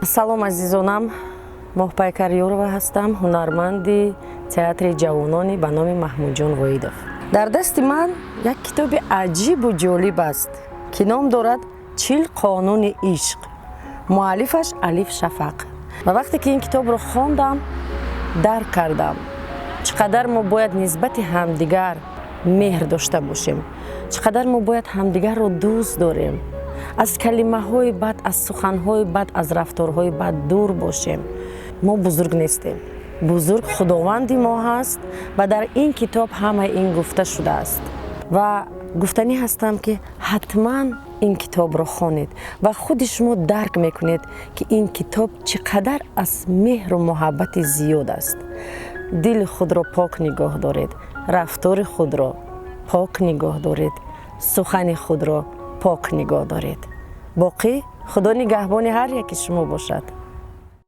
Салом, азизонам! Моҳпайкар Ёрова ҳастам, ҳунарманди театри ҷавонони ба номи Маҳмудҷон Воҳидов. Дар дасти ман як китоби аҷибу ҷолиб аст, ки ном дорад «40 қонуни ишқ», муаллифаш Алиф Шафақ. Ва вақте ки ин китобро хондам, дарк кардам, чӣ қадар мо бояд нисбати ҳамдигар меҳр дошта бошем, чӣ қадар мо бояд ҳамдигарро дӯст дорем, аз калимаҳои бад, аз суханҳои бад, аз рафторҳои бад дур бошем. Мо бузург нестем, бузург Худованди мо ҳаст ва дар ин китоб ҳамаи ин гуфта шудааст. Ва гуфтанӣ ҳастам, ки ҳатман ин китобро хонед ва худи шумо дарк мекунед, ки ин китоб чӣ қадар аз меҳру муҳаббати зиёд аст. Дили худро пок нигоҳ доред, рафтори худро пок нигоҳ доред, сухани худро пок нигоҳ доред. Боқӣ Худо нигаҳбони ҳар яки шумо бошад.